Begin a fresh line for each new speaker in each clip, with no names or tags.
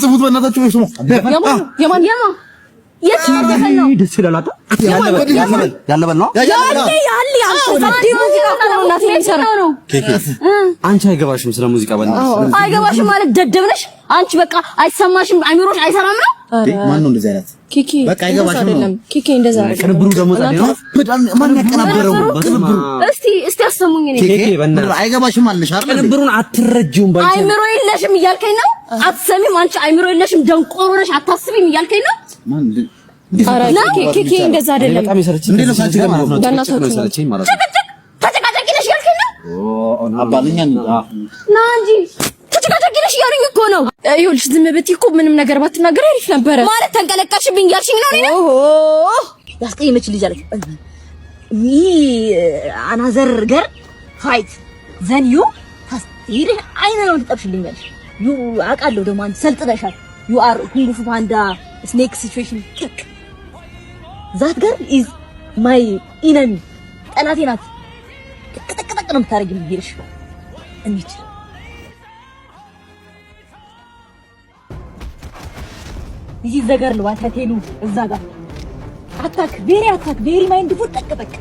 ስሙት በእናታችሁ ስሙ።
የማን የማን የትኛው ዘፈን ነው?
ደስ ይላል። አታ ያለበል ነው።
ያለ ያለ ያለ ሙዚቃ እኮ ነው እናቴ የሚሰራው።
አንቺ አይገባሽም ስለ ሙዚቃ በእናትሽ።
አይገባሽም ማለት ደደብ ነሽ አንቺ። በቃ አይሰማሽም፣ አይምሮሽ አይሰራም ነው።
ማን ነው እንደዚህ አይነት?
ኪኪ
በቃ አይገባሽም ነው።
ኪኪ እንደዛ አይደለም።
ቅንብሩ ደግሞ ጸዴ ነው።
በጣም ማን ያቀናበረው? ቅንብሩ
እስቲ እስቲ አሰሙኝ። እኔ
ኬኬ በእናትሽ
አይገባሽም አልሽ አይደል?
ቅንብሩን አትረጂውም። ባንቺ
አይምሮ የለሽም እያልከኝ ነው። አትሰሚም አንቺ፣ አይምሮ የለሽም ደንቆሮ ነሽ፣ አታስቢም እያልከኝ ነው።
ማን
ኧረ ኪኪ እንደዛ አይደለም።
በጣም የሰለቸኝ
እንዴት ነው ሳንቺ ጋር ማለት ነው?
በእናታችሁ
ነው የሰለቸኝ ማለት ነው።
ጭቅጭቅ ተጨቃጫቂ ነሽ እያልከኝ ነው።
አባልኛ
ና እንጂ ተጨቃጫቂ ነሽ እያሉኝ እኮ ነው።
ይኸውልሽ ዝም ብትይ እኮ ምንም ነገር ባትናገር አሪፍ ነበረ።
ማለት ተንቀለቀልሽብኝ እያልሽኝ ነው። እኔ
ኦሆ
ያስቀየመች ልጅ አለች። me another girl fight then you ይህ አይነ ነው ትጠብሽልኛለሽ። you አውቃለሁ ደግሞ አንቺ ሰልጥነሻል። you are Kung Fu Panda snake situation ጥቅ that girl is my enemy ጠላቴ ናት። ጥቅ ጥቅ ጥቅ ነው የምታደርጊው። ይልሽ እንሂድ። ይህ ዘገር ነው አታቴሉ እዛ ጋር attack very attack very mindful ጠቅ ጠቅ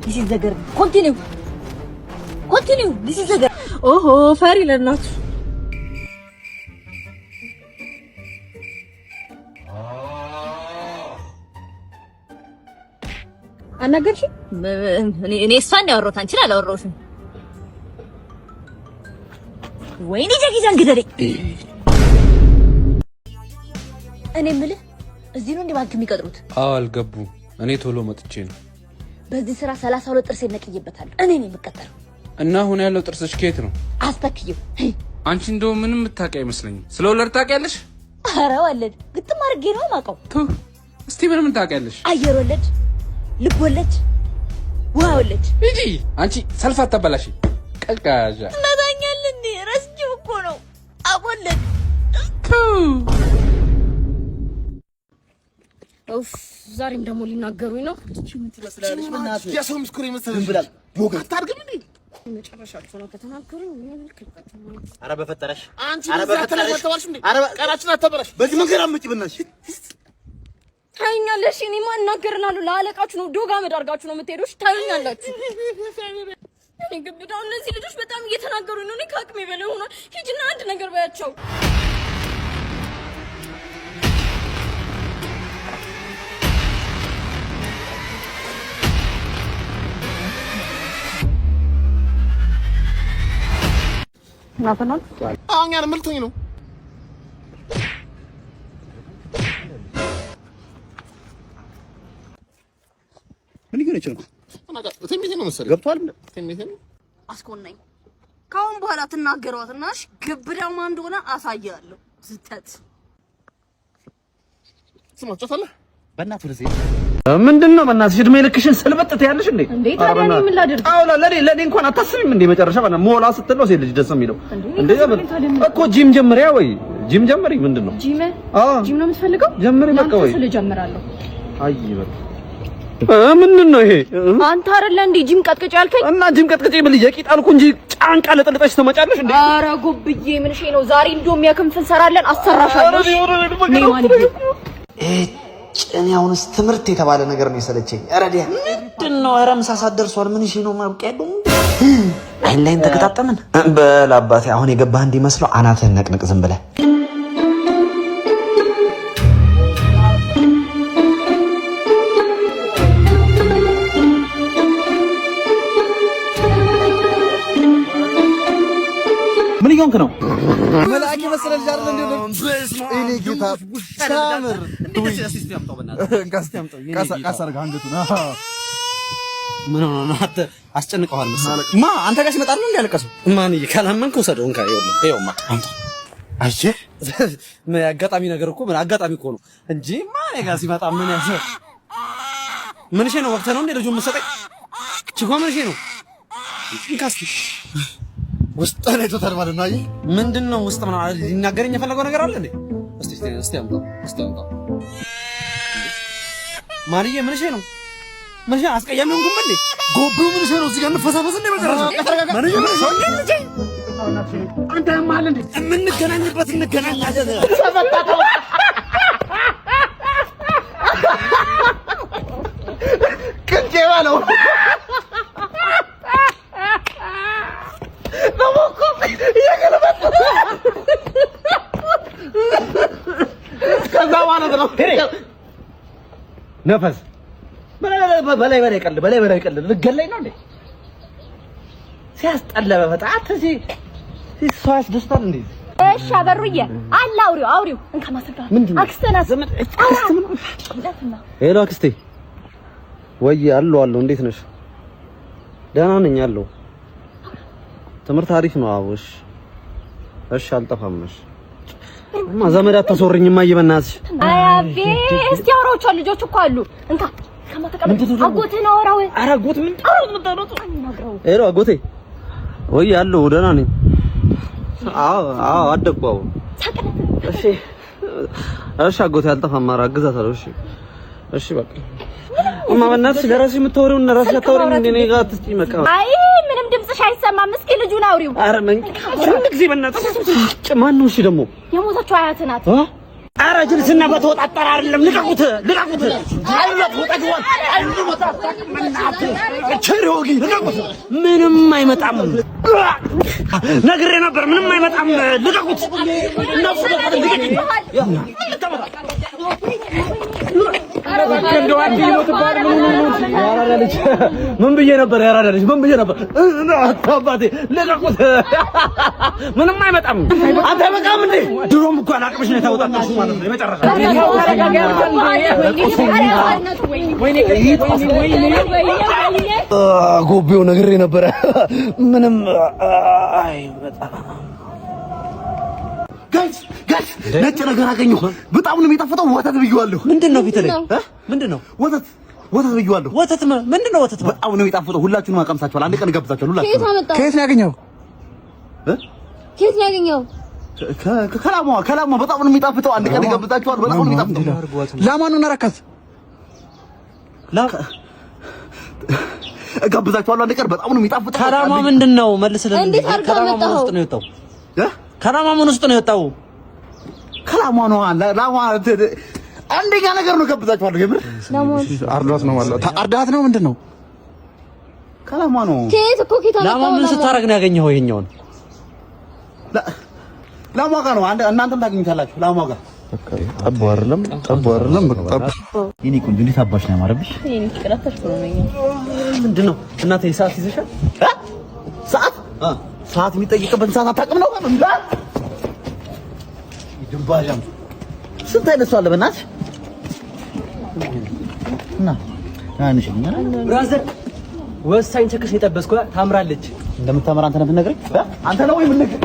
this is the girl continue continue this is the girl
ኦሆ ፈሪ ለእናቱ። አናገርሽኝ?
እኔ እሷን ያወራሁት አንቺን አላወራሁሽም። ወይኔ ጃኪ ግደለኝ። እኔ የምልህ እዚህ ነው እንደ ባንክ የሚቀጥሩት?
አዎ አልገቡም። እኔ ቶሎ መጥቼ ነው።
በዚህ ስራ 32 ጥርሴን ነቅዬበታለሁ። እኔ ነኝ የምቀጠረው።
እና አሁን ያለው ጥርስሽ ከየት ነው?
አስተክየው።
አንቺ እንደው ምንም የምታውቂ አይመስለኝም። ስለ ወለድ ታውቂያለሽ?
ኧረ ወለድ ግጥም አድርጌ ነው የማውቀው።
ቱ እስቲ ምን ምን ታውቂያለሽ?
አየር ወለድ፣ ልብ ወለድ፣ ውሃ ወለድ።
ሂጂ አንቺ ሰልፍ አታበላሽ። ቀዝቃዣ
ትመታኛል እንዴ? ረስቼው እኮ ነው። አቦለድ
ቱ
ኡፍ፣ ዛሬም ደግሞ ሊናገሩኝ ነው።
የሰው ምስኩር ይመስላል ብላል ቦጋ አታድግም እንዴ?
መጨረሻቸው ነው ከተናገሩኝ።
ኧረ በፈጠረሽ
አንቺ በዚህ አተላሽ እንዴ? ቀናችን አታበላሽ። በዚህ መንገድ አምጪ በእናትሽ።
ታዩኛለሽ። እኔማ እናገርናለሁ። ለአለቃችሁ ነው ዶግ አመድ አድርጋችሁ ነው የምትሄዱሽ። ታዩኛላችሁ። እኔ ግብዳው እነዚህ ልጆች በጣም እየተናገሩኝ ነው። እኔ ከአቅሜ በላይ ሆኗል። ሂጂና አንድ ነገር በያቸው።
አሁን ያን ምልቶኝ ነው።
ምን እየሆነች ነው?
ትንቢቴ ነው መሰለኝ።
ገብቷል።
ትንቢቴ ነው።
አስኮናኝ። ከአሁን በኋላ ትናገሯትና እሺ፣ ግብዳው ማን እንደሆነ አሳያለሁ። ዝተት
ስማ ትጫወታለህ?
በእናትህ ወደዚህ ምንድን ነው? በእናትሽ እድሜ ልክሽን ስልበጥ ትያለሽ እንዴ?
እንዴ ታዲያ እኔ ምን ላድርግ?
አዎ ለኔ ለኔ እንኳን አታስቢም እንዴ? መጨረሻ በእናትህ ሞላ ስትል ነው ሴት ልጅ ደስ የሚለው እንዴ? እኮ ጂም ጀምሪያ ወይ ጂም ጀምሪ። ምንድን ነው
ጂም?
አዎ
ጂም ነው የምትፈልገው?
ጀምሪ በቃ ወይ
ስል እጀምራለሁ።
አይ በቃ ምንድን ነው ይሄ?
አንተ አይደለ እንዴ ጂም ቀጥቅጭ ያልከኝ?
እና ጂም ቀጥቅጭ ብል የቂጥ አልኩ እንጂ ጫንቃ ለጥልጠሽ ትመጫለሽ እንዴ?
ኧረ ጉብዬ ምን እሺ ነው ዛሬ እንደውም የክንፍ እንሰራለን፣ አሰራሻለሁ።
እኔ አሁንስ ትምህርት የተባለ ነገር ነው የሰለቸኝ። ኧረ ዲያ ምንድን ነው? ኧረ ምሳ ሰዓት ደርሷል። ምን እሺ ነው ማብቂያ ያለው? አይን ላይን ተገጣጠምን። በል አባቴ አሁን የገባህ እንዲመስለው አናትህን ነቅንቅ ዝም ብለህ።
ምን እየሆንክ ነው?
መልአክ የመሰለ ልጅ አይደል እንዴ? እኔ ጌታ ሲያምር ቀስ አድርገህ አንገቱን።
ምን ሆኖ ነው? አንተ አስጨንቀዋል መሰለኝ። ማ አንተ ጋር ሲመጣ ነው እንዴ ያለቀሰው? ማን ካላመንክ ውሰደው። እንካ ይኸውልህ፣ ይኸውማ አምጣ። አየህ፣ ምን አጋጣሚ ነገር እኮ ምን አጋጣሚ እኮ ነው እንጂ ማ እኔ ጋር ሲመጣ ምን ያዘ? ምን እሺ ነው ወቅተህ ነው እንዴ ልጁን የምትሰጠኝ? ችኮ ምን እሺ ነው? እንካ እስኪ
ውስጥ ላይ ቶታል ማለት ነው። አየህ
ምንድን ነው ውስጥ ምናምን ሊናገረኝ የፈለገው ነገር አለ እንዴ? እስቲ እስቲ እስቲ አምጣው፣ እስቲ አምጣው። ማንዬ ምን እሺ ነው? ምን እሺ አስቀያሚ ሆንኩም እንዴ?
ጎብሩ ምን እሺ ነው? እዚህ ጋር እንፈሳፈስ እንዴ? መጨረሻ ማንዬ ምን እሺ ነው? አንተ ያማል እንዴ? የምንገናኝበት እንገናኛለን። ቅንጬባ ነው ከዛ ማለት ነው። ነፈስ በላይ በላይ ቀልድ፣ በላይ በላይ ቀልድ። ልገለኝ ነው እንዴ? ሲያስጠላ በመጣት እዚህ ሰው ያስደስታል እንዴ?
እሺ አበሩዬ አለ አውሪው አውሪው እንካ ማስረዳ። አክስትህ ናት።
Hello አክስቴ፣ ወይ አለሁ አለሁ። እንዴት ነሽ? ደህና ነኝ አለሁ። ትምህርት አሪፍ ነው። አዎ እሺ እሺ፣ አልጠፋም። እሺ እማ ዘመድ አታስወሪኝማ፣ በእናትሽ።
አይ አቤ እስቲ አውራዎች አሉ፣ ልጆች እኮ አሉ። እንካ አጎትህን አወራው።
ኧረ አጎት ምን hello አጎቴ፣ ወይ አለሁ፣ ደህና ነኝ። አዎ አዎ፣ አደግኩ። አዎ እሺ እሺ አጎቴ አልጠፋም። ኧረ አግዛታለሁ። እሺ እሺ በቃ እማ በእናትሽ ለራስሽ የምታወሪውን ለራስሽ አታወሪም እንደ እኔ ጋር አትስጪኝ። በቃ
አይ ምንም ድምፅሽ አይሰማም። እስኪ ልጁን አውሪው።
ኧረ ምን ሁሉ ጊዜ በእናትሽ ማን ነው? እሺ ደግሞ
የሞተችው አያት ናት።
ኧረ ጅልስና በተወጣጠረ አይደለም። ልቀቁት ልቀቁት። ምንም አይመጣም። ነግሬ ነበር። ምንም አይመጣም። ልቀቁት። ምን ብዬ ነበር? ያራዳ ልጅ ምን ብዬ ነበር? አባቴ ልቀቁት። ምንም አይመጣም። አንተ አይመጣም እንዴ? ድሮም እኮ አላቅምሽ ነው የተወጣጠርሽው ማለት ነው። የመጨረሻ ጎቤው ነግሬ ነበረ። ምንም አይመጣም።
Guys guys፣ ነጭ ነገር አገኘሁ። በጣም ነው የሚጣፍጠው። ወተት ብዬዋለሁ።
ምንድን ነው ፊት ላይ ምንድን ነው?
ወተት ወተት ብዬዋለሁ።
ወተት ምንድን ነው? ወተት
በጣም ነው የሚጣፍጠው። ሁላችሁንም አቀምሳችኋል። አንድ ቀን እጋብዛችኋለሁ። ሁላችሁንም።
ከየት ነው ያገኘኸው?
ከየት ነው ያገኘኸው?
ከላሟ ከላሟ። በጣም ነው የሚጣፍጠው። አንድ ቀን እጋብዛችኋለሁ። በጣም ነው የሚጣፍጠው።
ላሟን አረካት።
እጋብዛችኋለሁ አንድ ቀን። በጣም ነው የሚጣፍጠው።
ከላሟ ምንድን ነው? መልስልን።
እንዴት አድርገህ
ከላሟ ምን
አመጣኸው?
ውስጥ ነው የወጣው? ከላሟ ምን ውስጥ ነው የወጣው?
ከላሟ ነው። ላሟ አንደኛ ነገር ነው። እጋብዛችኋለሁ። የምር
አርዳት ነው ማለት አርዳት ነው ምንድን ነው?
ከላሟ ነው።
ከየት እኮ ከየት
ላሟ
አመጣኸው?
ምን ስታረግ ነው ያገኘኸው? ይሄኛውን
ላሟ ጋር ነው። እናንተም ታገኙታላችሁ። ላሟ ጋር
ጠቦ አይደለም ጠቦ አይደለም ጠቦ።
የኔ ቆንጆ እንዴት አባሽ ነው ያማረብሽ?
ምንድን ነው እናቴ? ሰዓት ይዘሻል?
ሰዓት ሰዓት የሚጠይቅበትን ሰዓት አታውቅም ነው። ድንባዣም ስንት አይነት ሰው አለ በእናትሽ። እና
Brother ወሳኝ chicks የጠበስኩ ታምራለች።
እንደምታምር አንተ ነው የምትነግረኝ? አንተ ነው ወይ የምትነግረኝ?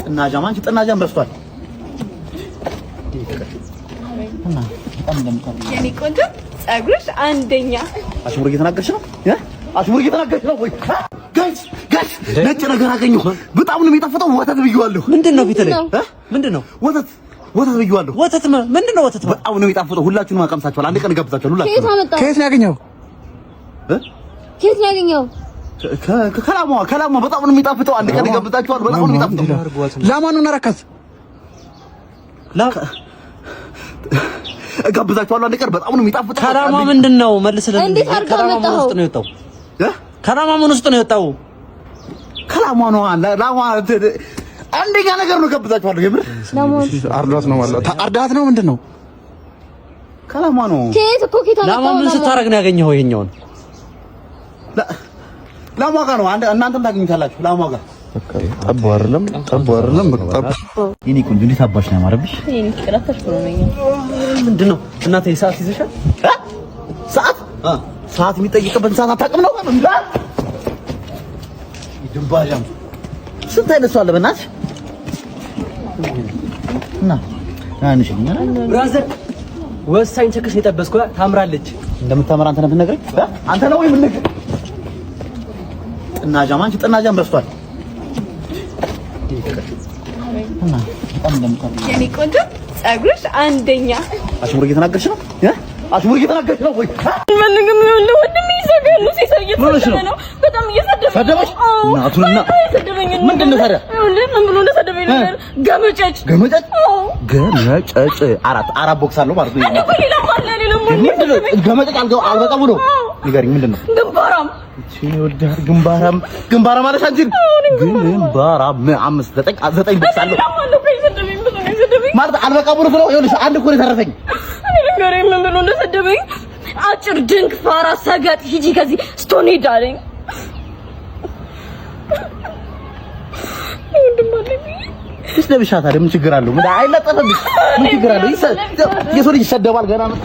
ጥናጃም አንቺ ጥናጃም በዝቷል። እና በጣም እንደምታምር
የኔ ቆንጆ ፀጉርሽ አንደኛ።
አሽሙር እየተናገርሽ ነው? አሽሙር እየተናገርሽ ነው ወይ? Guys guys፣ ነጭ ነገር አገኘሁ። በጣም ነው የሚጣፍጠው። ወተት ብዬዋለሁ።
ምንድን ነው ፊት ላይ ምንድን ነው?
ወተት ወተት ብዬዋለሁ።
ወተት ምንድን ነው? ወተት
በጣም ነው የሚጣፍጠው። ሁላችሁንም አቀምሳችኋለሁ። አንድ ቀን እጋብዛችኋለሁ።
ከየት
ሁላችሁንም።
አመጣኸው?
ከየት ነው ያገኘኸው?
ከየት ነው ያገኘኸው?
ከላሟ ከላሟ። በጣም ነው የሚጣፍጠው። አንድ ቀን እጋብዛችኋለሁ። በጣም ነው የሚጣፍጠው።
ላሟን አረካት።
እጋብዛችኋለሁ አንድ ቀን። በጣም ነው የሚጣፍጠው።
ከላሟ ምንድን ነው? መልስልን።
እንዴት አድርገህ
ከላሟ ምን
አመጣኸው?
ውስጥ ነው የወጣው? ከላሟ ምን ውስጥ ነው የወጣው?
ከላሟ ነው። ላሟ አንደኛ ነገር ነው። እጋብዛችኋለሁ። የምር
አርዳት ነው ማለት አርዳት ነው ምንድን ነው?
ከላሟ ነው።
ከየት እኮ ከየት
ላሟ
አመጣኸው?
ምን ስታረግ ነው ያገኘኸው? ይሄኛውን
ላሟ ጋር ነው። እናንተም ታገኙታላችሁ። ላሟ ጋር
ጠቦ አይደለም ጠቦ አይደለም ጠቦ።
የኔ ቆንጆ እንዴት አባሽ ነው ያማረብሽ?
ምንድን ነው እናቴ? ሰዓት ይዘሻል?
ሰዓት ሰዓት የሚጠይቅበትን ሰዓት አታውቅም ነው። ድንባዣም ስንት አይነት ሰው አለ በእናትሽ። እና
Brother ወሳኝ chicks የጠበስኩ ታምራለች።
እንደምታምር አንተ ነው የምትነግረኝ? አንተ ነው ወይ የምትነግረኝ? ጥናጃም አንቺ ጥናጃም በዝቷል። እና በጣም እንደምታምር
የኔ ቆንጆ ፀጉርሽ አንደኛ።
አሽሙር እየተናገርሽ ነው? አሽሙር እየተናገርሽ ነው ወይ?
ፈልግም ይኸውልህ ወንድሜ ይዘጋሉ ሴት
ምን ሆነሽ ነው?
ነው በጣም እየሰደበኝ።
ሰደበሽ? እናቱንና ምንድን ነው ታዲያ?
ምን ብሎ እንደሰደበኝ ነገር፣ ገመጨጭ።
ገመጨጭ፣ ገመጨጭ። አራት አራት ቦክስ አለው ማለት ነው።
ሌላም አለ፣ ሌላም አለ።
ምንድን ነው ገመጨጭ? አልበቃ ብሎ ንገሪኝ፣ ምንድን ነው?
ግንባራም።
ይወዳል። ግንባራም፣ ግንባራም አለሽ አንቺን። ግንባራም አምስት፣ ዘጠኝ፣ ዘጠኝ ቦክስ አለው።
ሌላም አለ እኮ የሰደበኝ፣ ብዙ ነው የሰደበኝ።
ማለት አልበቃ ብሎ ነው። ይኸውልሽ አንድ እኮ ነው የተረፈኝ።
እኔ ልንገርህ ምን ብሎ እንደሰደበኝ። አጭር ድንክ ፋራ ሰገጥ፣ ሂጂ ከዚህ stone ሄድ አለኝ። ወንድም አለኝ ብዬ
ይስደብሻ ታዲያ ምን ችግር አለው? ምን አይለጠፍብሽ? ምን ችግር አለው? የሰው ልጅ ይሰደባል ገና ነው።